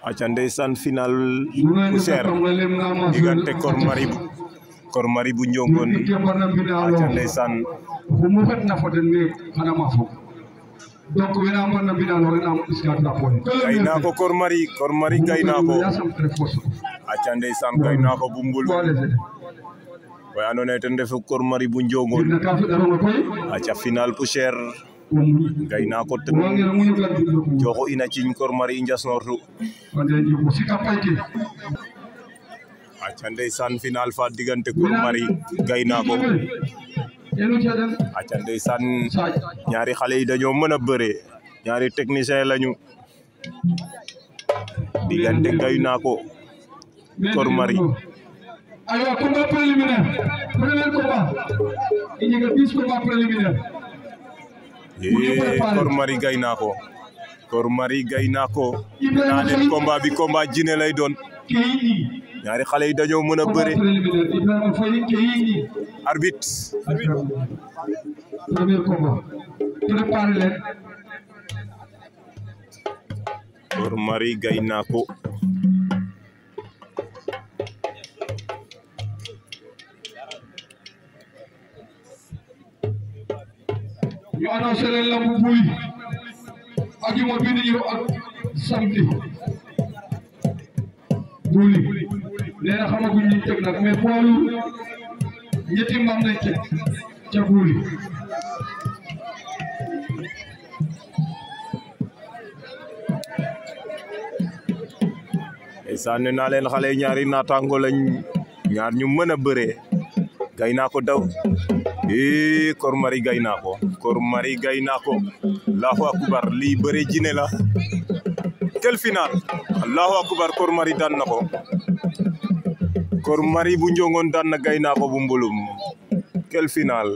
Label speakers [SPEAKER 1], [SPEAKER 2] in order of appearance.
[SPEAKER 1] aca ndeysaan final bu seer diggante Kor Marie bu Njongon aca ndeysaan
[SPEAKER 2] donc wena mbarna mbinalo rena mo iska drapeau
[SPEAKER 1] gayna ko Kor Marie gayna ko aca ndeysaan gayna ko bu mbul way andona ten refu Kor Marie bu Njongon aca final bu seer gayna ko ten joxo ina ciñ Kor Marie i njas-nortu aca ndeysaan final fa diggante Kor Marie gayna ko aca ndeysaan ñaari xale yi dañoo mën a bëre ñaari technicien lañu diggante gayna ko Kor Marie
[SPEAKER 2] alors combat préliminaire premier combat il y a 10 combats préliminaires
[SPEAKER 1] Kor Marie gayna ko Kor Marie gayna ko naa leen combat bi combat jine lay doon ñaari xale yi dañoo mën a bëre arbitre
[SPEAKER 2] premier combat préparé leen
[SPEAKER 1] Kor Marie gayna ko
[SPEAKER 2] ñu annoncé leen lambu buy ak yu ma bind ñëw ak samedi buuli nee na xamaguñ ñu teg nag mais boolu ñetti mbam lañ teg ca buuli
[SPEAKER 1] ndeysaan nee naa leen xale ñaari naataango lañ ñaar ñu mën a bëree gayna ko daw Kor Marie gayna ko Kor Marie gayna ko Allahu akbar lii bëre jine la quel final Allahu akbar Kor Marie daan na ko Kor Marie bu Njongon daan na gayna ko bu mbulum quel final